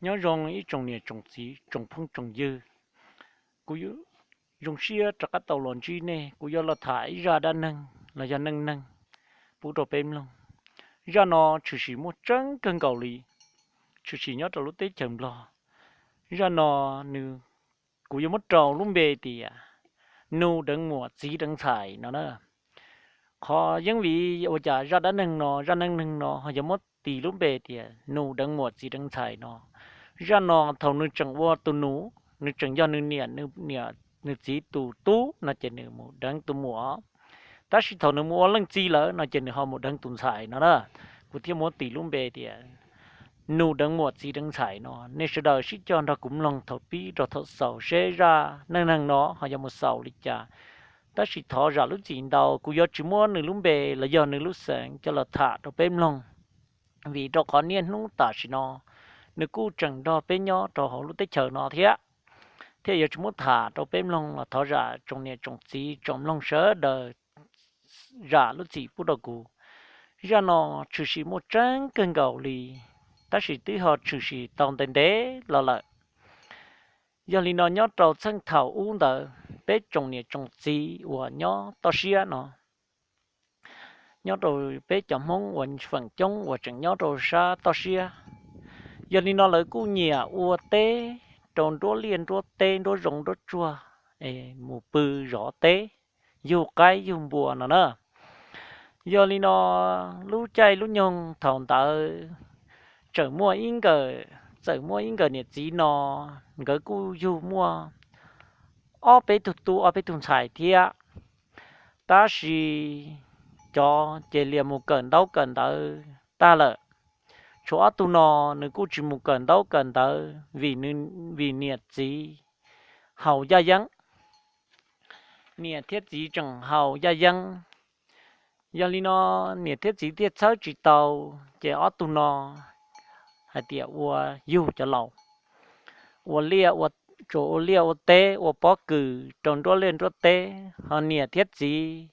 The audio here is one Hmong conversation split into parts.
Nyob zoo ib tsoom niam tsoom txiv tsoom phooj tsoom ywg, kuv zoo siab rov qab tau los ntsib nej. Kuv yuav los tham ib zaj dab neeg los yog neej neeg pub rau peb mloog. Zaj no tshwm sim muaj tseeb kawg nkaus li, tshwm sim nyob rau lub teb chaws Nplog. Zaj no nws, kuv yuav muab rau lub npe tias nus deev muam txiv deev ntxhais no na. Qhov yeeb vim ua cas zaj dab neeg no, zaj neej neeg no ho yuav muab tis lub npe tias nus deev muam txiv deev ntxhais no, zaj no thaum nws tseem ua tus nus, nws tseem yog nws niam, nws txiv tus tub no ces nws mus deev tus muam. Tab sis thaum nws mus ua leej txiv lawm no ces nws ho mus deev tus ntxhais no na. Kuv thiaj muab tis lub npe tias nus deev muam txiv deev ntxhais no. Nej sawv daws sib cog nrog kuv mloog thaum pib rau thaum xaus seb zaj neej neeg no ho yuav mus xaus li cas. Tab sis thov zam lub txim ntau, kuv yuav tsis muab nws lub npe los yog nws lub xeem coj los tham rau peb mloog, vim rau qhov niaj hnub tam sim no nws kuj tseem nrog peb nyob rau hauv lub teb chaws no thiab, thiaj yuav tsis muab tham rau peb mloog los thov zam tsoom niam tsoom txiv tsoom mloog sawv daws zam lub txim pub rau kuv. Zaj no tshwm sim muaj tseeb kawg nkaus li, tab sis twb ho tshwm sim tau ntev ntev los lawm. Yog li no nyob rau txheej thaum ub ntawd peb tsoom niam tsoom txiv uas nyob toj siab no, nyob rau peb cov Hmoob uas feem coob uas tseem nyob rau sab toj siab, yog li no lawv kuj nyiam ua teb rau nruab liaj nruab teb nruab zoov nruab tsuag, mus pw zov teb, yug qaib yug npua no na. Yog li no lub caij lub nyoog thaum ntawd txawm muaj ib nkawm, txawm muaj ib nkawm niam txiv no, nkawd kuj yug muaj ob peb tug tub ob peb tug ntxhais thiab. Tab sis cov ces lias mus kawm ntaub kawm ntawv tag lawm. Tshuav ob tug no nws kuj tsis mus kawm ntaub kawm ntawv vim, vim niam txiv haus yaj yeeb. Niam thiab txiv tseem haus yaj yeeb, yog li no niam thiab txiv thiaj txhawb tsis tau, ces ob tug no hais tias ua yug cov laus, ua liaj, tsuas ua liaj ua teb ua pob kws rau nruab liaj nruab teb, ho niam thiab txiv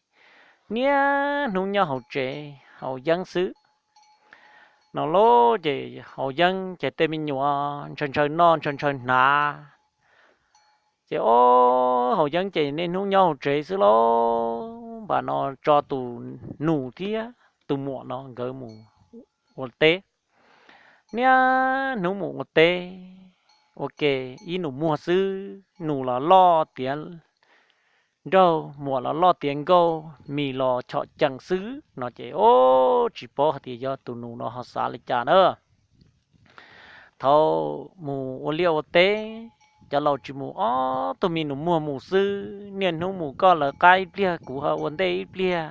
niaj hnub nyob hauv tsev haus yeeb xwb. No los ces haus yeeb ces tej me nyuam ntshaw ntshaw noj ntshaw ntshaw hnav, ces ob haus yeeb ces niaj hnub nyob hauv tsev xwb lauj. Npam no tso tus nus thiab tus muam no nkawd mus ua teb, niaj hnub mus ua teb ua ke ib nus muag xwb, nus los loj tiav nraug, muam los loj tiav nkauj, mis los chom cees xwb no ces ob tsis paub hais tias yog tus nus no ho xav li cas na. Thaum mus ua liaj ua teb, cov laus tsis mus, ob tug me nus muag mus xwb, niaj hnub mus koj lawv qab ib pliag kuv ho ua ntej ib pliag,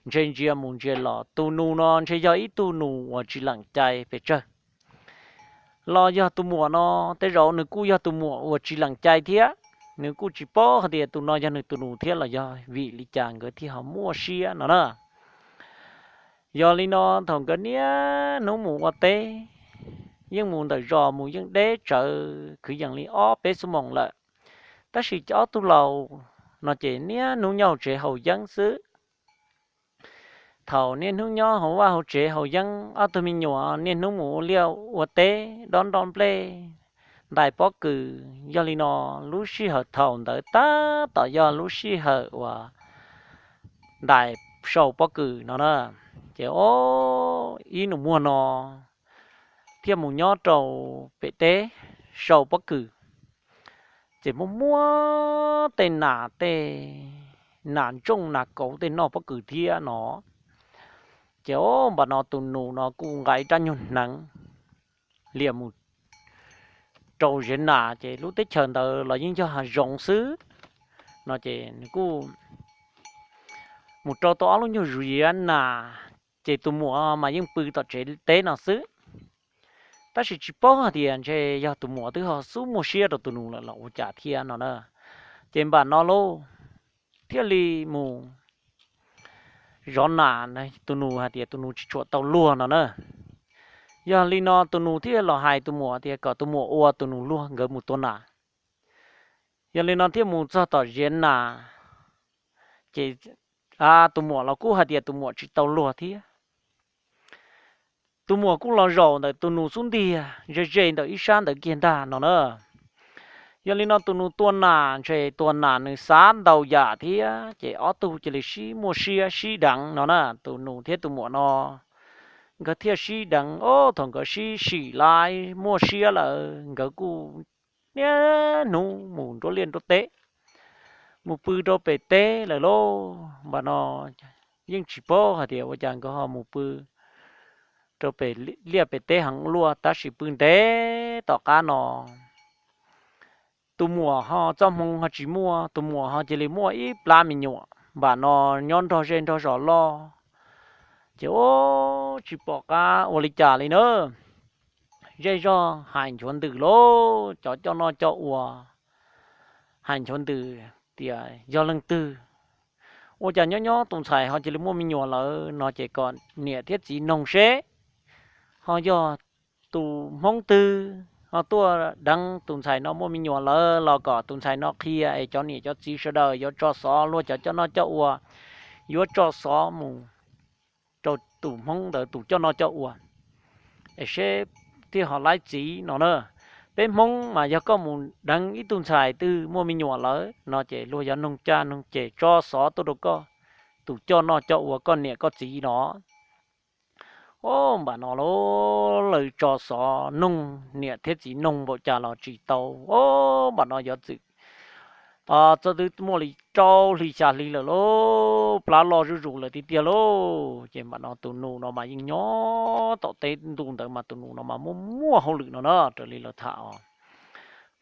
ntshe ntsia mus ntsia los. Tus nus no ntshe yog ib tug nus uas tsis lees cai pes tsawg, los yog tus muam no, tej zaum nws kuj yog tus muam uas tsis lees cai thiab. Nws kuj tsis paub hais tias tus no yog nws tus nus thiab los yog vim li cas nkawd thiaj ho muaj siab no na. Yog li no thaum nkawd niaj hnub mus ua teb, yeej mus ntawm zos mus yeej deb tsawv kwv yees li ob peb xuab moos lawm, tab sis ob tug laus no ces niaj hnub nyob hauv tsev haus yeeb xwb. Thaum niaj hnub nyob hauv vaj hauv tsev haus yeeb, ob tug me nyuam niaj hnub mus ua liaj ua teb dob nroj nplej, ntais pob kws. Yog li no lub sij hawm thaum ntawd tab tom yog lub sij hawm uas ntais sau pob kws no na, ces ob ib nus muag no thiaj mus nyob rau pem teb sau pob kws. Ces muaj muaj tej nas, tej nas ntsooj nas kauv tej noj pob kws thiab no. Ces ob npam no tus nus no kuj nqa ib rab nyuag hneev lias mus rau ziav nas, ces lub teb chaws ntawd los yeej yog hav zoov xwb no ces nws kuj mus rau tau ob lub nyuag ziav nas, ces tus muam mas yeej pw tom tsev teb no xwb. Tab sis tsis paub hais tias ntshe yog tus muam twb ho xub muaj siab rau tus nus lawm los ua cas thiab no na. Ces npam no lauj, thiaj li mus zov nas, tus nus hais tias tus nus tsis tshua tau luag no na. Yog li no tus nus thiaj los hais tus muam tias kom tus muam ua tus nus luag nkawd mus tua nas. Yog li no thiaj mus txog tom ziav nas, ces tus muam los kuj hais tias tus muam tsis tau luag thiab. tus muam kuj los zaum ntawm tus nus xub ntiag ze ze ntawm ib sab ntawd kiag ntag no na. Yog li no tus nus tua nas ntshe tua nas nws xav ntau yam thiab ces ob tug cia li sib muaj siab sib deev no na. Tus nus thiab tus muam no nkawd thiaj sib deev, ob thaum nkawd sib sim lais muaj siab lawm nkawd kuj niaj hnub mus nruab liaj nruab teb, mus pw rau pem teb lawm lauj. Npam no yeej tsis paub hais tias ua cas nkawd ho mus pw rau pem liaj pem teb heev luaj tab sis pw ntev tom qab no tus muam ho txoj hmoo ho tsis muaj, tus muam ho cia li muaj ib plab me nyuam npam no nyob nrog zej nrog zos loj. Ces ua tsis pom qab ua li cas li na. Zej zog hais nchuav ntws lauj, cov coj noj coj ua hais nchuav ntws tias yog leej twg, ua cas nyob nyob tus ntxhais ho cia li muaj me nyuam lawm no ces kom niam thiab txiv noog seb ho yog tus hmoob twg ho tuaj deev tus ntxhais no muaj me nyuam lawm los kom tus ntxhais no qhia es cov niam cov txiv sawv daws yuav tso xov luag cov coj noj coj ua, yuav tso xov mus rau tus hmoob ntawd tus coj noj coj ua es seb thiaj ho laib txiv no na. Peb hmoob mas yog koj mus deev ib tug ntxhais twg muaj me nyuam lawm no ces luag yuav noog caj noog ces tso xov tuaj rau koj tus coj noj coj ua koj niam koj txiv no. Ob, npam no lauj, lawv tso xov noog niam thiab txiv noog npaum cas los tsis tau. Ob, npam no yuav txwm txog twb muaj li rau hli xya hli lawm lauj, plab loj zuj zus lawm tiag tiag lauj. Ces npam no tus nus no mas yeej nyob tom teb ntu ntawd mas tus nus no mas muaj muaj hauj lwm no na, raws li lawv tham os,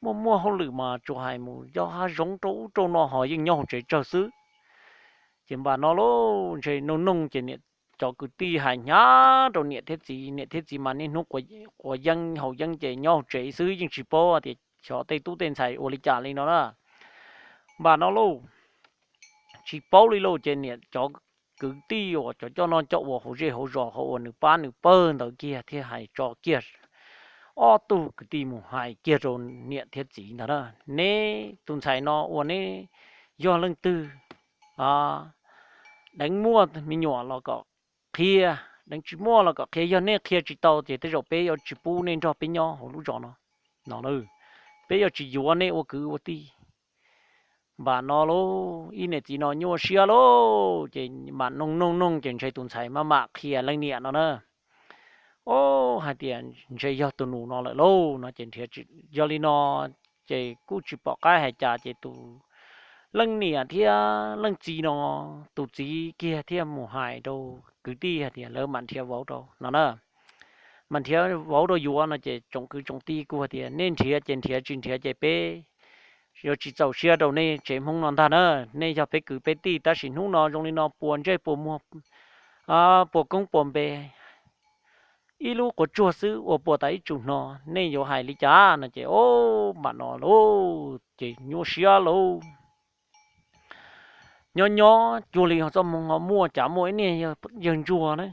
muaj muaj hauj lwm mas tsuas hais mus yog hav zoov rau ub rau no ho yeej nyob hauv tsev tsawg xwb. Ces npam no lauj, ntshe noog noog ces niam, cov kwv tij hais hnyav rau niam thiab txiv, niam thiab txiv mas niaj hnub quav yeeb haus yeeb ces nyob hauv tsev xwb yeej tsis paub tias xyov tej tub tej ntxhais ua li cas li no na. Npam no lauj, tsis paub li lauj, ces niam cov kwv tij uas cov coj noj coj ua hauv zej hauv zos hauv uas nws pab nws pawg ntawd kiag thiaj hais tso kiag ob tug kwv tij mus hais kiag rau niam thiab txiv ntag na. Neb tus ntxhais no ua neb yog leej twg, deev muaj me nyuam los kom qhia, deev tsis muaj los kom qhia, yog nej qhia tsis tau ces tej zaum peb yuav tsis pub nej nrog peb nyob hauv lub zos no, no, peb yuav tsis yuav nej ua kwv ua tij. Npam no lauj, ib niam txiv no nyuaj siab lauj, ces mam noog noog noog ces ntshe tus ntxhais maj mam qhia leej niam no na. Ob, hais tias ntshe yog tus nus no lawm lauj no ces nrhiav, yog li no ces kuj tsis pom qab hais cas ces tus leej niam thiab leej txiv no, tus txiv kiag thiaj mus hais rau kwv tij hais tias lawv mam nrhiav vauv rau no na. Mam nrhiav vauv rau yuav no ces tsoom kwv tsoom tij kuj hais tias nej nrhiav ces nrhiav, tsis nrhiav ces peb yuav tsis txaus siab rau nej tsev Hmoob no ntag na. Nej yog peb kwv peb tij tab sis hnub no zoo li no puas ntsej puas muag, puas koob puas npe, ib lub quav tsuag xwb ua puas tas ib tsum hno, nej yuav hais li cas no ces ob, npam no lauj ces nyuaj siab lauj. Nyob nyob cuag li txoj hmoo ho muaj cas muaj ib niag yawg ntsuag na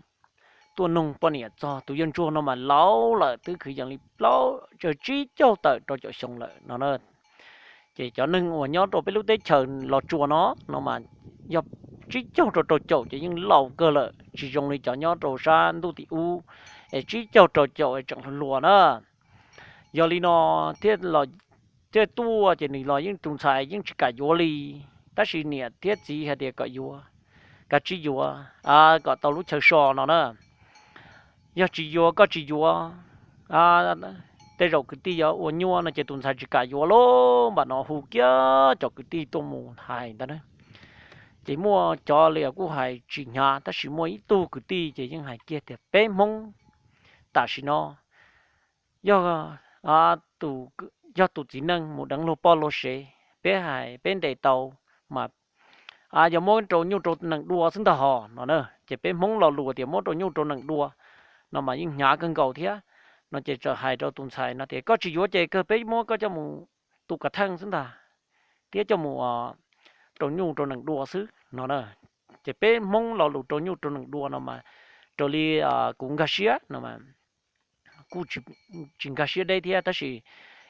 tuaj noog poj niam txog. Tus yawg ntsuag no mas laus lawm, twb kwv yees li plaub tsawg tsib caug tawm rau caum xyoo lawm no na. Ces cov neeg uas nyob rau peb lub teb chaws Los Tsuas no, no mas yog tsib caug rau rau caum ces yeej laus kawg lawm, tsis zoo li cov nyob rau sab ntuj tim ub es tsib caug rau caum es tseem hluas hluas na. Yog li no thiaj, thiaj tuaj ces nws los yeej tus ntxhais yeej tsis kam yuav li, tab sis niam thiab txiv hais tias kom yuav, kav tsij yuav kom tau lub chaw so no na. Yog tsis yuav, koj tsis yuav, tej zaum kwv tij yuav ua nyuaj no ces tus ntxhais tsis kam yuav lauj. Npam no hu kiag cov kwv tij tuaj mus hais ntag. Ces muaj cov li kuj hais tsis hnyav, tab sis muaj ib tug kwv tij ces yeej hais kiag tias peb Hmoob tam sim no yog, yog tus txiv neej mus deev luag poj luag sev, peb hais peb ntes tau mas yuav muab rau nyuj rau nees dua xwb ntag hos no na. Ces peb Hmoob lo lus tias muab rau nyuj rau nees dua no mas yeej hnyav kawg nkaus thiab no. Ces txawm hais rau tus ntxhais no tias koj tsis yuav ces kawg peb muab koj coj mus tu kav theej xwb ntag, thiab coj mus rau nyuj rau nees dua xwb no. Ces peb Hmoob lo lus rau nyuj rau nees dua no mas raws li kuv nkag siab no kuj tsis nkag siab deb thiab, tab sis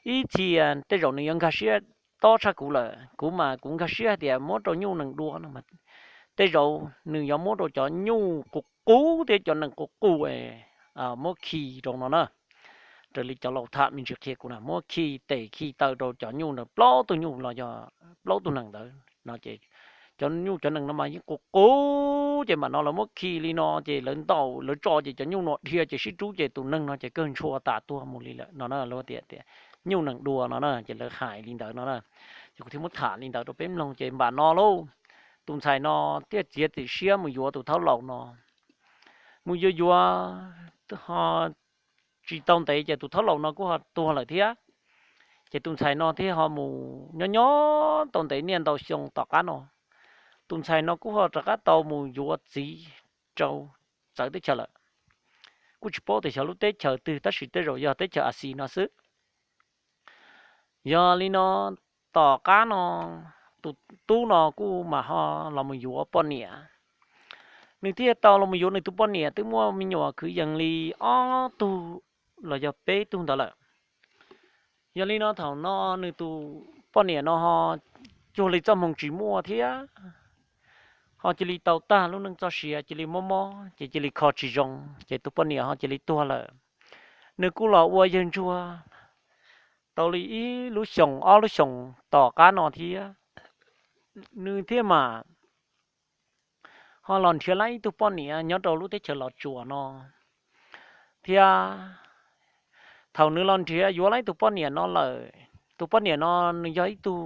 ib txhia tej zaum nws yuav nkag siab tob tshaj kuv lawm. Kuv mas kuv nkag siab hais tias muab rau nyuj nees dua no mas tej zaum nws yuav muab rau cov nyuj qus qus thiab cov nees qus qus es muab khi rau no na. Raws li cov laus tham me ntsis qhia kuv na, muab khi tes khi taw rau cov nyuj ntawd, plaub tug nyuj los yog plaub tug nees ntawd no ces cov nyuj cov nees no mas yeej qus qus, ces mam no lawv muab khi li no ces lawv ntaus lawv tso ces cov nyuj no dhia ces sib rub ces tus neeg no ces kawg ntshua tas tuag mus li lawm no na. Lawv tias tias nyuj nees dua no na, ces lawv hais li ntawd no na. Ces kuv thiaj muab tham li ntawd rau peb mloog ces mam no lauj, tus ntxhais no thiaj txiav txim siab mus yuav tus thaub laus no. Mus yuav yuav ho tsis tau ntev ces tus thaub laus no kuj ho tuag lawm thiab. Ces tus ntxhais no thiaj ho mus nyob nyob tau ntev niaj ntau xyoo tom qab no, tus ntxhais no kuj ho rov qab tau mus yuav txiv rau txawv teb chaws lawm. Kuj tsis paub tias xyov lub teb chaws twg tab sis tej zaum yog teb chaws Axiv no xwb. Yog li no, tom qab no tus tub no kuj mam ho los mus yuav poj niam. Nws thiaj tau los mus yuav nws tus poj niam twb muaj me nyuam kwv yees li ob tug los yog peb tug ntawd lawm. Yog li no thaum no nws tus poj niam no ho cuag li txoj hmoo tsis muaj thiab, ho cia li tau tag lub neej txoj sia, cia li mob mob ces cia li kho tsis zoo ces tus poj niam ho cia li tuag lawm. Nws kuj los ua yawg ntsuag tau li ib lub xyoos ob lub xyoos tom qab no thiab. Nws thiaj mam ho los nrhiav lawm ib tug poj niam nyob rau lub teb chaws Los Tsuas no thiab. Thaum nws los nrhiav yuav lawm ib tug poj niam no lawm, tus poj niam no nws yog ib tug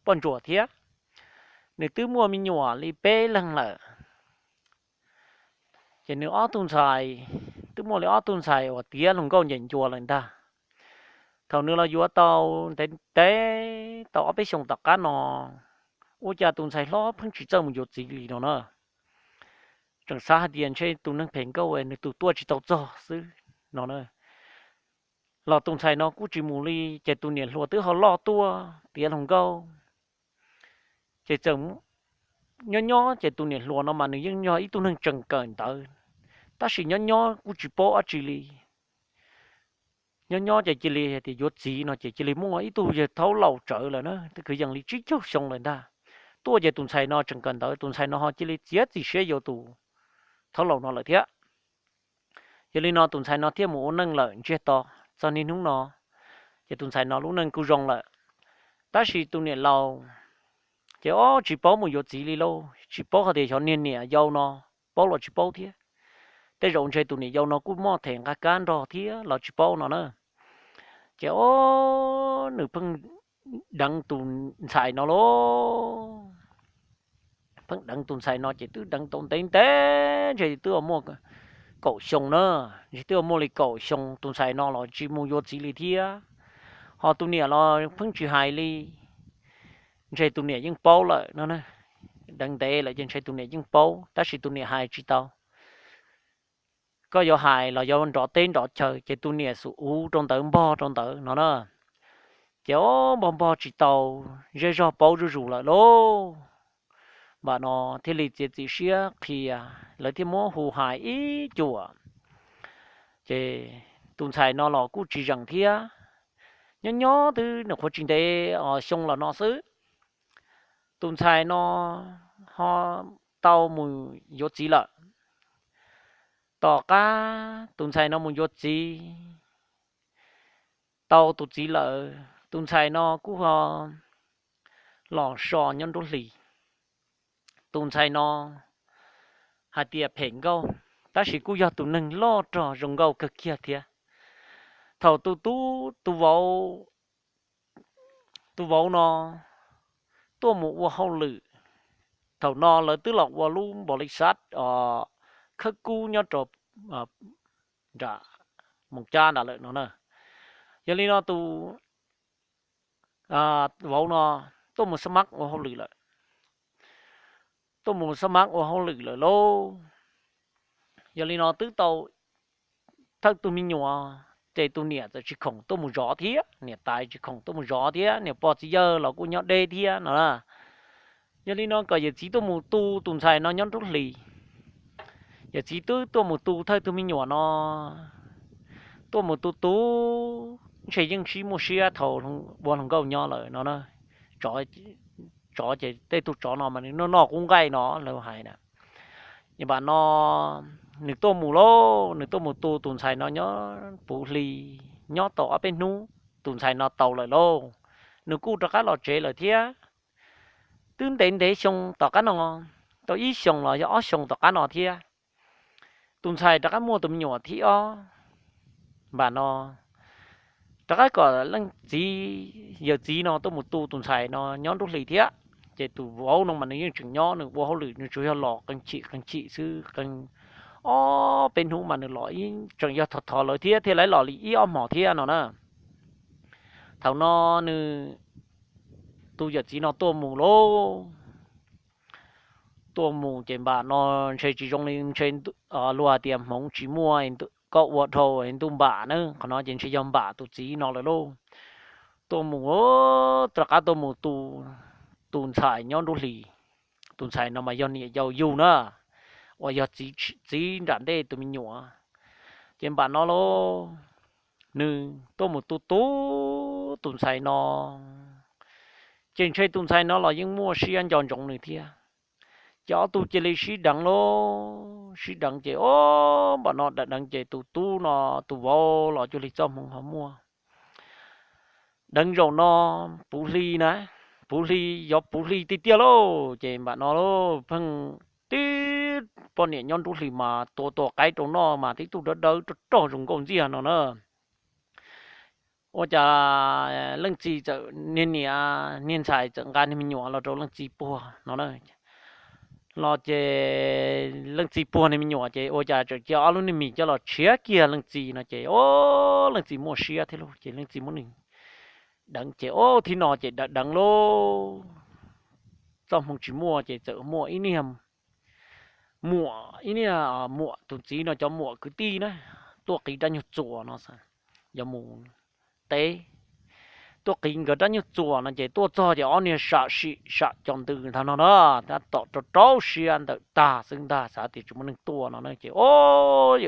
poj ntsuam thiab. Nws twb muaj me nyuam li peb leeg lawm. Ces nws ob tug ntxhais, twb muaj li ob tug ntxhais uas tiav hluas nkauj ncaim ncua lawm ntag. Thaum nws los yuav tau ntev ntev tau ob peb xyoos tom qab no, ua cas tus ntxhais hlob pheej tsis txawj mus yuav txiv li no na. Tseem xav hais tias ntshe tus neeg phem nkauj nws tus tuaj tsis tau txog xwb no na. Los tus ntxhais no kuj tsis mus li, ces tus niam hluas twb ho loj tuaj tiav hluas nkauj. Ces txawm nyob nyob ces tus niam hluas no mas nws yeej yog ib tug neeg tseem kawm ntawv, tab sis nyob nyob kuj tsis paub dab tsi li. Nyob nyob ces cia li hais tias yuav txiv no ces cia li muaj ib tug yawg thaub laus tsawv lawm na, twb kwv yees li tsib caug xyoo lawm ntag. Tuaj ces tus ntxhais no tseem kawm ntawv, tus ntxhais no ho cia li txiav txim siab yuav tus thaub laus no lawm thiab. Yog li no tus ntxhais no thiaj mus ua neej lawm ntsiag to txog niaj hnub no, ces tus ntxhais no lub neej kuj zoo lawm. Tab sis tus niam laus ces ob tsis paub mus yuav txiv li lauj, tsis paub hais tias xyov niag niam yau no paub los tsis paub thiab. Tej zaum ntshe tus niam yau no kuj muaj them nqa kab nrog thiab los tsis paub no na. Ces ob nws pheej deev tus ntxhais no lauj. Pheej deev tus ntxhais no ces twb deev tau ntev ntev, ntshe twb muaj kaum xyoo na, ntshe twb muaj li kaum xyoo tus ntxhais no los tsis mus yuav txiv li thiab. Ho tus niam los pheej tsis hais li, ntshe tus niam yeej paub lawm no. Deev ntev lawm ces ntshe tus niam yeej paub tab sis tus niam hais tsis tau. Koj yuav hais los yuav nrov teb nrov chaw ces tus niam xum uv rau ntawd npog rau ntawd no na. Ces ob npog npog tsis tau, zej zog paub zuj zus lawm lauj. Npam no thiaj li txiav txim siab qhia, lawv thiaj muab hu hais ib cuam. Ces tus ntxhais no los kuj tsis zeem thiab. Nyob nyob twb nws qhuav tsis ntev xyoo los no xwb, tus ntxhais no ho tau mus yuav txiv lawm. Tom qab tus ntxhais no mus yuav txiv tau tus txiv lawm, tus ntxhais no kuj ho los so nyob nruab hlis. Tus ntxhais no hais tias phem nkauj, tab sis kuj yog tus neeg loj rog zoo nkauj kawg kiag thiab. Thaum tus tub tus vauv tus vauv no tuaj mus ua hauj lwm, thaum no lawv twb los ua lub npaus li xav khawb kub nyob rau nram Moos Cab nram lawm no na. Yog li no tus vauv no tuaj mus xab mab ua hauj lwm lawm, tuaj mus xab mab ua hauj lwm lawm lauj. Yog li no twb tau thawj tug me nyuam, ces tus niam txawm tsis khoom tuaj mus zov thiab, niam tais tsis khoom tuaj mus zov thiab, niam pog txiv yawg los kuj nyob deb thiab no na. Yog li no kom yawm txiv tuaj mus tu tus ntxhais no nyob nruab hlis. Yawm txiv twb tuaj mus tu thawj tug me nyuam no, tuaj mus tu tu, ntshe yeej sib muaj siab thaum ua hluas nkauj nyob lawm no. Tsov ces tej tug tsov no mas nws noj noj qub nqaij no lawv hais na. Npam no nws tuaj mus lauj, nws tuaj mus tu tus ntxhais no nyob puv hli, nyob tau ob peb hnub, tus ntxhais no tau lawm lauj, nws kuj rov qab los tsev lawm thiab. Twb ntev ntev xyoo tom qab no, tau ib xyoos los yog ob xyoos tom qab no thiab, tus ntxhais rov qab muaj tus me nyuam thib ob. Npam no rov qab kom leej txiv, yawm txiv no tuaj mus tu tus ntxhais no nyob nruab hlis thiab. Ces tus vauv no mas nws yeej tseem nyob, nws ua hauj lwm nws tsuas yog los qee chim qee chim xwb, qee ob peb hnub mas nws los ib tseem yog thov thov lawv thiab thiaj li los li ib ob hmos thiab no na. Thaum no nws, tus yawm txiv no tuaj mus lauj, tuaj mus ces npam no ntshe tsis zoo li ntshe, luag tias hmoov tsis muaj, koj ua dhau ntuj npam na, qhov no ces ntshe yog npam tus txiv no lawm lauj. Tuaj mus, rov qab tuaj mus tu tus ntxhais nyob nruab hlis. Tus ntxhais no mas yog niam yau yug na, uas yog txiv nram ntej tus me nyuam. Ces npam no lauj, nws tuaj mus tu tu tus ntxhais no, ces ntshe tus ntxhais no los yeej muaj siab nco ntsoov nws thiab. Ces ob tug cia li sib deev lauj, sib deev ces o, npam no deev deev ces tus tub no, tus vauv los cuag li txoj hmoov ho muaj. Deev zaum no puv hli na, puv hli, yuav puv hli tiag tiag lauj, ces npam no pheej tib poj niam nyob nruab hlis mas tua tua qaib rau noj mas tib tug dawb dawb rog rog zoo nkauj ntxiag no na. Ua cas leej txiv txawm, niag niam niag ntxhais txawm nqa niag me nyuam los rau leej txiv puag no na. Los ces leej txiv puag niag me nyuam ces ua cas txawm cia ob lub niag mis coj los tshiav kiag leej txiv no ces o, leej txiv muaj siab thiab lauj, ces leej txiv muab nws deev ces o, thib no ces deev deev lauj, txoj hmoo tsis muaj ces txawm muaj ib niag muam, ib niag muam tus txiv no cov muam kwv tij na, tuaj qiv rab nyuag txuas no, yuav mus teb, tuaj qiv nkawd rab nyuag txuas no ces tuaj txog ces ob niag sam sim sam cov ntws ntag no na, tab tom rau rau siab ntawm tag xwb ntag, xav tias tsis muaj neeg tuaj no na ces o,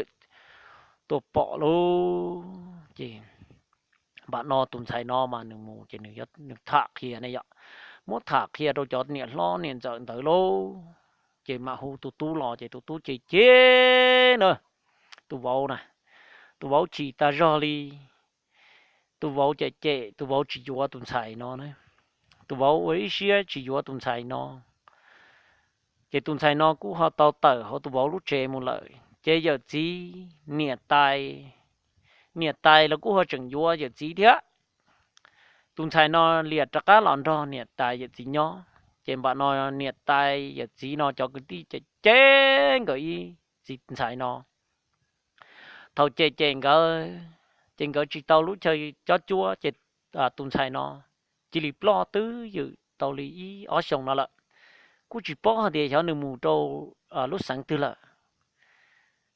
tuaj pom lauj ces npam no tus ntxhais no mas nws mus ces nws tham qhia ne yom, muab tham qhia rau cov niam hlob niam ntxawm ntawd lauj, ces mam hu tus tub los ces tus tub cem cem na, tus vauv na, tus vauv chim tag zog li, tus vauv cem cem, tus vauv tsis yuav tus ntxhais no, tus vauv ua ib siab tsis yuav tus ntxhais no. Ces tus ntxhais no kuj ho tau tawm hauv tus vauv lub tsev mus lawm ces yawm txiv, niam tais, niam tais los kuj ho tseem yuav yawm txiv thiab. Tus ntxhais no liam rov qab los nrog niam tais yawm txiv nyob ces npam no niam tais yawm txiv no cov kwv tij cem cem nkawd ib txiv ntxhais no. Thaum cem cem nkawd ces nkawd tsis tau lub chaw cob cuab ces tus ntxhais no cia li ploj twb ywm tau li ib ob xyoos no lawm, kuj tsis paub hais tias xyov nws mus rau lub xeev twg lawm,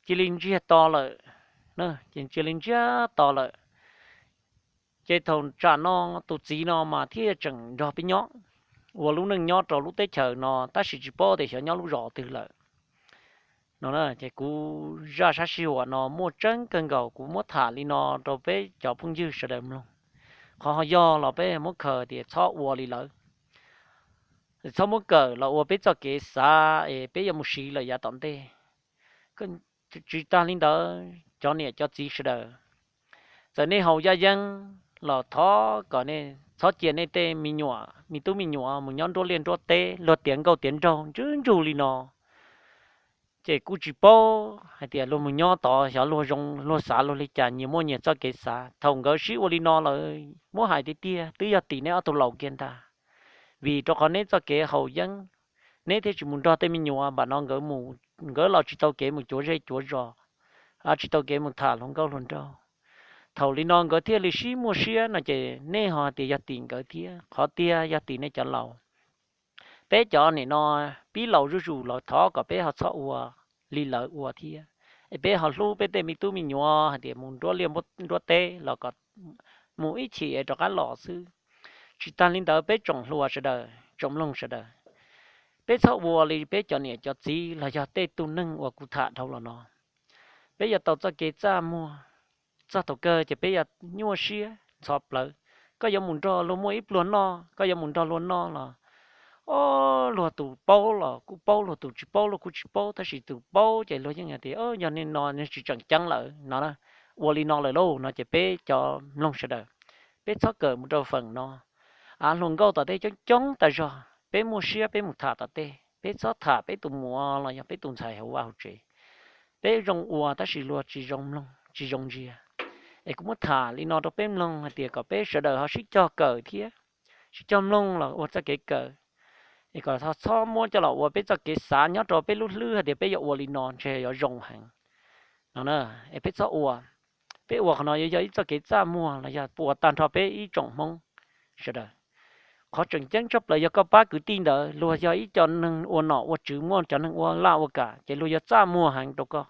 cia li ntsiag to lawm, ces cia li ntsiag to lawm. Ces thaum tsam no tus txiv no mas thiaj tseem nrog peb nyob, ua lub neej nyob rau lub teb chaws no tab sis tsis paub tias xyov nyob lub zos twg lawm no. Ces kuv zaj sab sij huam no muaj tseeb kawg nkaus, kuv muab tham li no rau peb cov phooj ywg sawv daws mloog. Qhov ho yog los peb muab khaws tias txhob ua li lawv, txhob muab kawm los ua peb txoj kev xav es peb yuav mus siv lawm yav tom ntej. Tsis tag li ntawd cov niam cov txiv sawv daws, txawm nej haus yaj yeeb los thov kom nej txhob cia nej tej me nyuam me tub me nyuam mus nyob nruab liaj nruab teb, luag tiav nkauj tiav nraug ntswb ntsug li no. Ces kuj tsis paub hais tias luag mus nyob tod xyov luag zoo luag xav luag li cas, nyias muaj nyias txoj kev xav. Thaum nkawd sib ua li no lawm, muab hais tiag tiag twb yog tim neb ob tug laus kiag ntag, vim rau qhov neb txoj kev haus yeeb, neb thiaj tsis mus nrog tej me nyuam npam no nkawd mus, nkawd los tsis tau kev mus cuav zej cuav zos, tsis tau kev mus tham hluas nkauj hluas nraug. Thaum li no nkawd thiaj li sib muaj siab no ces nej ho hais tias yog tim nkawd thiab, qhov tiag yog tim nej cov laus. Peb cov niam no pib laus zuj zus los thov kom peb ho txhob ua li lawv ua thiab, es peb ho hlub peb tej me tub me nyuam hais tias mus nruab liaj nruab teb los kom mus ib chim es rov qab los xwb. Tsis tag li ntawd peb tsoom hluas sawv daws tsoom mloog sawv daws, peb txhob ua li peb cov niam cov txiv los yog tej tug neeg uas kuv tham dhau los no. Peb yuav tau txoj kev txaj muag, txog thaum kawg ces peb yuav nyuaj siab ntxhov plawv. Koj yuav mus nrog luag muaj ib pluag noj, koj yuav mus nrog luag noj los o, luag tus paub los kuj paub, luag tus tsis paub los kuj tsis paub, tab sis tus paub ces luag yeej hais tias yog li no tsis tseem ceeb lawm no, ua li no lawm lauj no ces peb cov mloog sawv daws, peb txhob kawm mus rau feem no. Av, hluas nkauj tom tej coob coob tas zog, peb muaj siab peb mus tham tom tej, peb txhob tham peb tus muam los yog peb tus ntxhais hauv vaj hauv tsev. Peb zoo ua tab sis luag tsis zoo mloog tsis zoo ntsia. Es kuv muab tham li no rau peb mloog hais tias kom peb sawv daws ho sib cog kawm thiab sib cog mloog los ua txoj kev kawm, es kom txhob muab coj los ua peb txoj kev xav nyob rau peb lub hlwb hais tias peb yuav ua li no ntshe yuav zoo heev no. Es peb txhob ua. Peb ua qhov no yuav yog ib txoj kev txaj muag los yog ua tag nrho peb ib tsoom Hmoob sawv daws. Qhov tseem ceeb tshaj plaws yog koj pab kwv tij ntawd, luag yog ib co neeg ua nom ua tswv, muaj cov neeg ua laj ua kam, ces luag yuav txaj muag heev rau koj.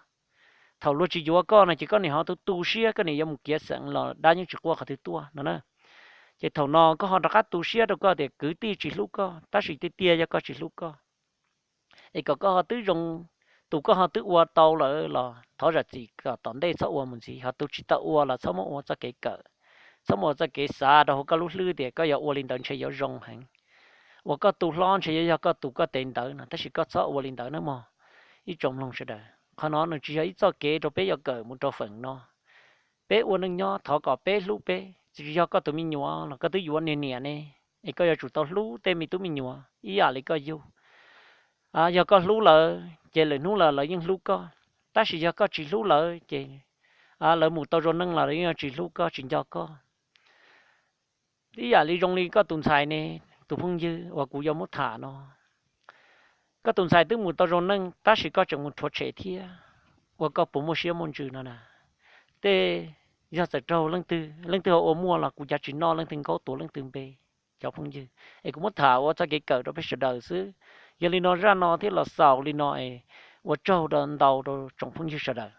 Thaum luag tsis yuav koj no ces koj niam ho tu tu siab, koj niam yuav mus kiav xeem los dab yeej tsis quaj qhov twg tuaj no na. Ces thaum no koj ho rov qab tu siab rau koj tias kwv tij tsis hlub koj, tab sis tiag tiag yog koj tsis hlub koj. Es kom koj ho twb zoo, tus koj ho twb ua tau lawm los thov zam txim kom tom ntej txhob ua mus ntxiv, ho tus tsis tau ua los txhob muab ua txoj kev kawm, txhob muab ua txoj kev xav rau hauv koj lub hlwb tias koj yuav ua li ntawd ntshe yuav zoo heev. Uas koj tu hlob ntshe yuav yog koj tus koj tes ntawd no, tab sis koj txhob ua li ntawd nawb mog. Ib tsoom mloog sawv daws, qhov no nws tsis yog ib txoj kev rau peb yuav kawm mus rau feem no. Peb ua neej nyob thov kom peb hlub peb, tsis yog koj tus me nyuam los koj twb yuav niam niam ne, es koj yuav tsum tau hlub tej me tub me nyuam ib yam li koj yug. Yog koj hlub lawv ces lwm hnub los lawv yeej hlub koj, tab sis yog koj tsis hlub lawv ces lawv mus tau zoo neej los lawv yeej tsis hlub koj tsis nco koj. Ib yam li zoo li koj tus ntxhais ne, tus phooj ywg uas kuv yuav muab tham no, koj tus ntxhais twb mus tau zoo neej tab sis koj tseem mus rhuav tshem thiab, ua koj puas muaj siab muaj ntsws no na. Tej, yog txawm raug leej twg, leej twg ho ua muaj los kuv cav tsis noj leej twg nkaub tuav leej twg npe, cov phooj ywg. Es kuv muab tham ua txoj kev kawm rau peb sawv daws xwb. Yog li no zaj no thiaj los xaus li no es ua tsaug ntau rau tsoom phooj ywg sawv daws.